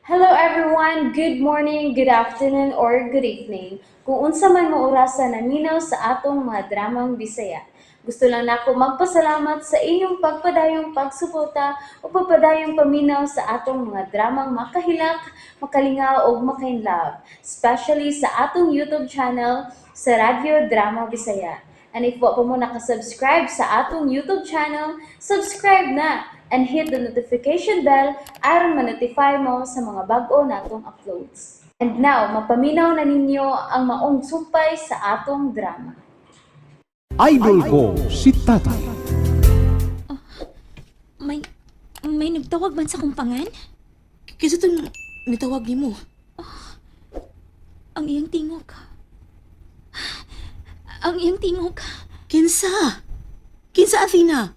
Hello everyone! Good morning, good afternoon, or good evening. Kung unsa man mo orasa naminaw sa atong mga dramang Bisaya. Gusto lang nako magpasalamat sa inyong pagpadayong pagsuporta o pagpadayong paminaw sa atong mga dramang makahilak, makalingaw ug makainlove, especially sa atong YouTube channel sa Radyo Drama Bisaya. And if wa pa mo nakasubscribe sa atong YouTube channel, subscribe na and hit the notification bell aron ma-notify mo sa mga bag-o natong uploads. And now, mapaminaw na ninyo ang maong sumpay sa atong drama. Idol ko si Tatay. May nagtawag man sa kumpangan? Kisa itong nitawag nimo. Ang iyang tingog. Ang iyang tingog. Kinsa? Kinsa, Athena?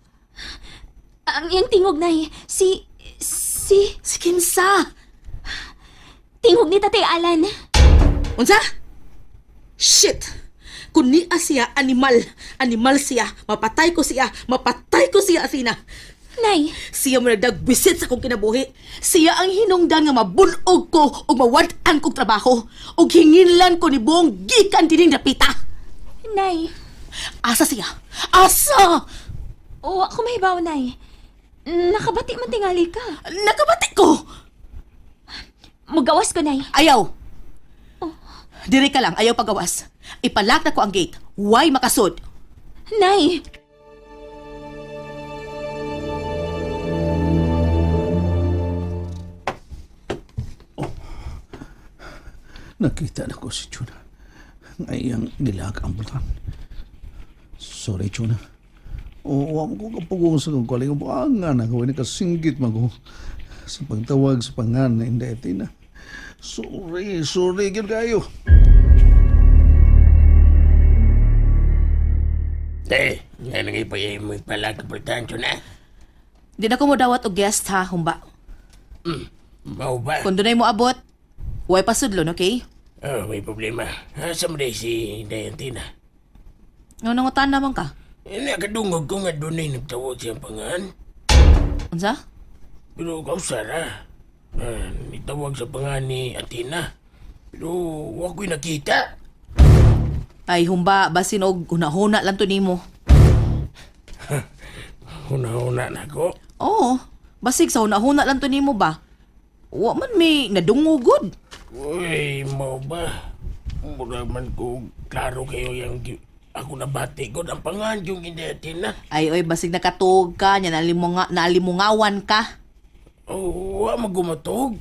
Ang iyang tingog, Nay. Si Si Kinsa? Tingog ni Tatay Alan. Unsa? Shit! Kun niya siya, animal. Animal siya. Mapatay ko siya. Mapatay ko siya, Athena. Nay, Siya mo nagdagwisit sa akong kinabuhi. Siya ang hinungdan nga mabunog ko ug mawad-an kog trabaho. Ug hinginlan ko ni buong gikan dining dapita. Nay. Asa siya? Asa! O, ako mahibaw, Nay. Nakabati man tingali ka. Nakabati ko! Mugawas ko, Nay. Ayaw! Diri ka lang, ayaw pagawas. Ipalak na ko ang gate. Why makasud? Nay! Nakita na ko si Chuna. Ngayang nilag ang butan. Sorry, Chuna. Oo, mo ko kapugong sa kong kaling buangan. Ako ay nakasinggit man ko sa pagtawag sa pangan na hindi na. Sorry, sorry, gyud kayo. Te, nga nang ipayay mo pala kaportansyo na. Di na ko mo dawat og guest ha, humba. Mao ba? Kung dunay mo abot, way pasudlon, okay? Oh, may problema. Asa mo day si Dayantina? Nga nangutan naman ka. Eh, nakadungog ko nga dunay nagtawag siyang pangan. Unsa? Pero ikaw, Sara. Ah, nitawag sa pangan ni Athena. Pero wa ko'y nakita. Ay humba, basin og hunahuna lang to nimo. Huna-huna na ko. Oo, basig sa hunahuna lang to nimo ba? Wa man may nadungugod. Uy, mao ba? Mura man ko, klaro kayo yung ako nabati ko ang pangan yung hindi Athena. Ay oy, basig nakatuog ka, nya nalimunga, nalimungawan ka. Oh, wa magumatog.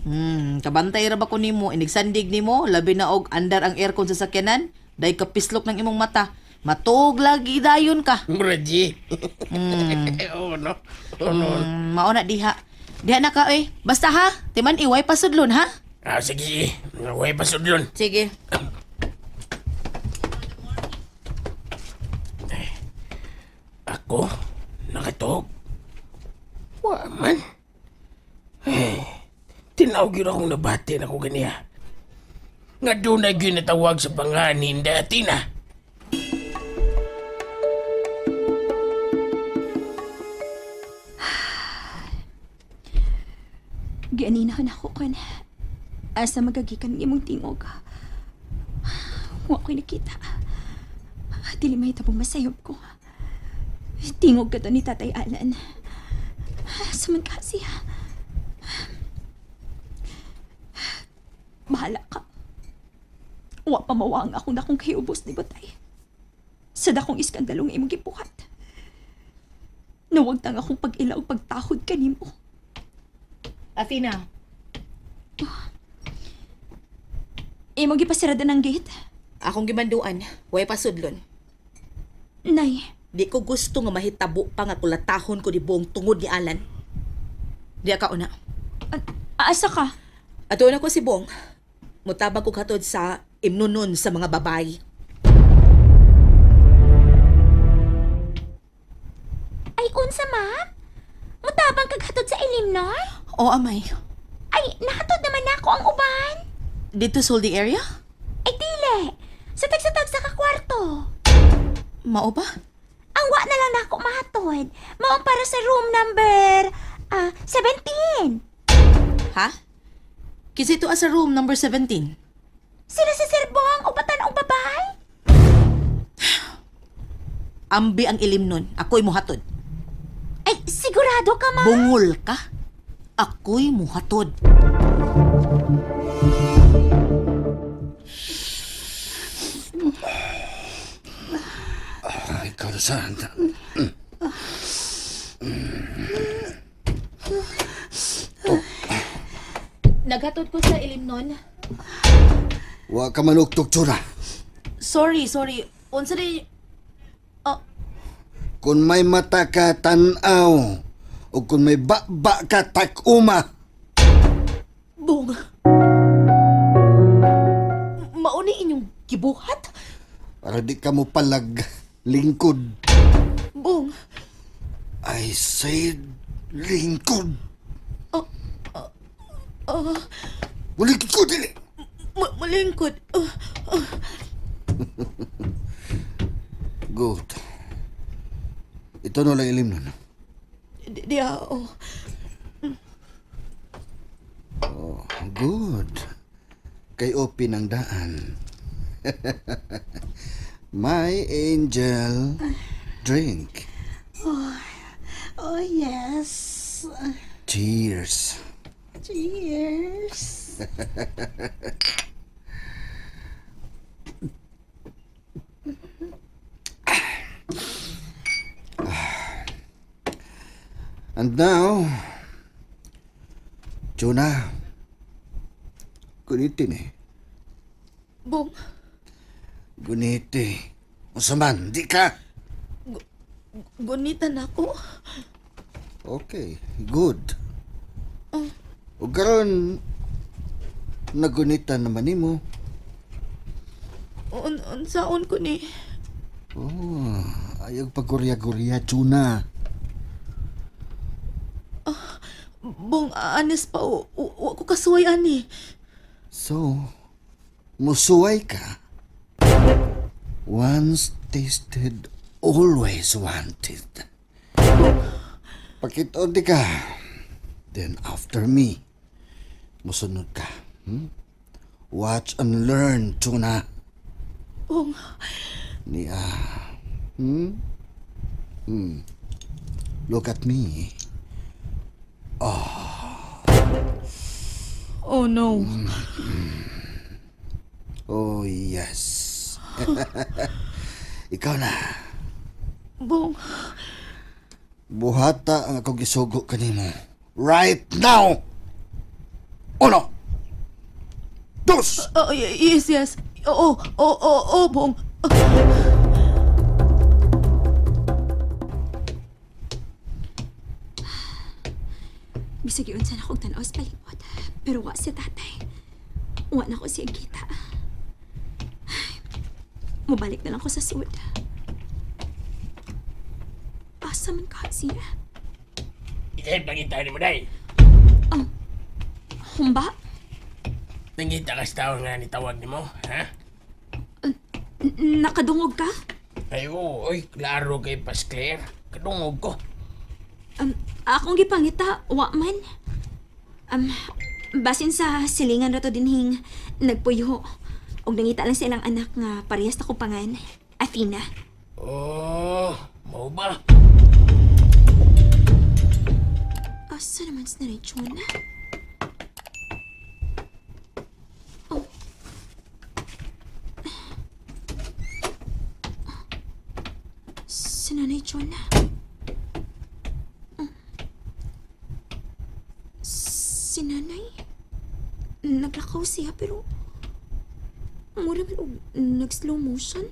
Kabantay ra ba ko nimo, inigsandig nimo, labi na og andar ang aircon sa sakyanan, dahil kapislok ng imong mata. Matuog lagi dayon ka. Mura, G. Oo, no? Oo, no. Mao na diha. Diha na ka oy. Basta ha, timan iway pasudlon ha. Ah, sige. Huwag pasudlon. Sige. Ako? Nakatog? Wa man. Eh, tinawag yun akong nabati na ko ganiya. Nga doon ay ginatawag sa panganin dati na. Gianinahan ako kon. Asa magagikan ang imong tingog. Wa ko'y nakita. Dili mahitabong masayop ko. Tingog ka to ni Tatay Alan. Asa man ka siya? Bahala ka. Wa pa mawang akong dakong kahiubos ni Batay. Sa dakong iskandalong imong gibuhat. Nawagtang akong pag-ila og pagtahod kanimo. Athena, Imong gipasirada ng gate. akong gimanduan, way pasudlon. Nay, Di ko gusto nga mahitabo pa nga kulatahon ko ni buong tungod ni Alan. Di ka una. Asa ka? Ato na ko si Bong. Mutabang ko katod sa imnunon sa mga babay. Ay, unsa, ma'am? Mutabang kag hatod sa ilim, no? O amay, Ay, nahatod naman nako ang uban. dito sa holding area? Ay, dili. Sa tagsa-tagsa ka kwarto. Mao ba? Ang wa na lang nako mahatod. Mao ang para sa room number 17. Ha? Kinsa ito sa room number 17? Sila si Sir Bong, upatan ang babae. Ambi ang ilim nun. Ako'y muhatod. Ay, sigurado ka, ma? Bungol ka? Ako'y muhatod. Ay, ikaw na saan? Naghatod ko sa ilim nun. Wa ka manuktok, Chuna. Sorry, sorry. Unsa di... Kung may mata ka, tanaw. O kung may ba ka, takuma. Bong. Mauni inyong gibuhat? Para di ka mo palag lingkod. Bong. I said lingkod. Oh, Mulingkod ko, dili. Malingkod. Good. Ito na lang ilim nun. Di, oh. Good. Kay open ang daan. My angel, drink. Oh, yes. Cheers. Cheers. And now, Jonah, gunitin eh. Bong. Guniti. Unsa man, di ka. Gunita na ako. Okay, good. O karon nagunita naman nimo. Unsaon ko ni? Oh, ayaw pagurya-gurya, Chuna. Bong, anis pa. Wa ko kasuway ani. So, musuway ka. Once tasted, always wanted. Pakitoon di ka. Then after me, musunod ka. Watch and learn, Chuna. Bong, Niya. Look at me. Oh no. Oh, yes. Ikaw na. Bong, Buhata ang akong gisugo kanimo. Right now! Uno! Dos! Oh, yes, yes. Oo, oo, oo, oo, Bong. Bisag yun sana kong tanaw sa palibot. Pero wa si tatay. Wa na ko siya kita. Ay, mabalik na lang ko sa sud. Asa man ka siya? Ikay pangita ni mo day. Humba? Nangita ka sa tao nga nitawag nimo, ha? Nakadungog ka? Ay, oo, oy, klaro kay Pasclair. Kadungog ko. Akong gipangita, wa man. Basin sa silingan ra to dinhing nagpuyo. Og nangita lang sa ilang anak nga parehas ta kupangan, Athena. Oh, mao ba? Asa naman si Nanay Chona? Oh. Si Nanay Chona. Si Nanay? Naglakaw siya pero mura man og nag-slow motion.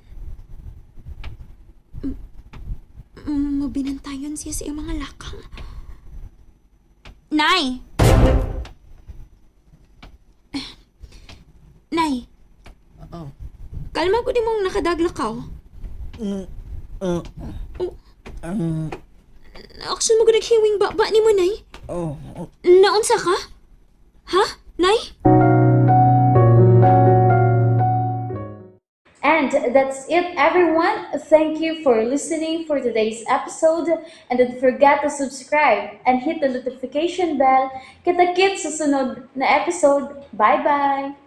Mabinantayon siya sa iyang mga lakang. Nay! Nay. Oh. Kalma ko di mong nakadaglakaw. Oh. Action mo ko naghiwing ba ni mo, Nay? Oh, Naunsa ka? Ha? Nay? And And that's it, everyone. Thank you for listening for today's episode. And don't forget to subscribe and hit the notification bell. Kita-kits sa sunod na episode. Bye-bye!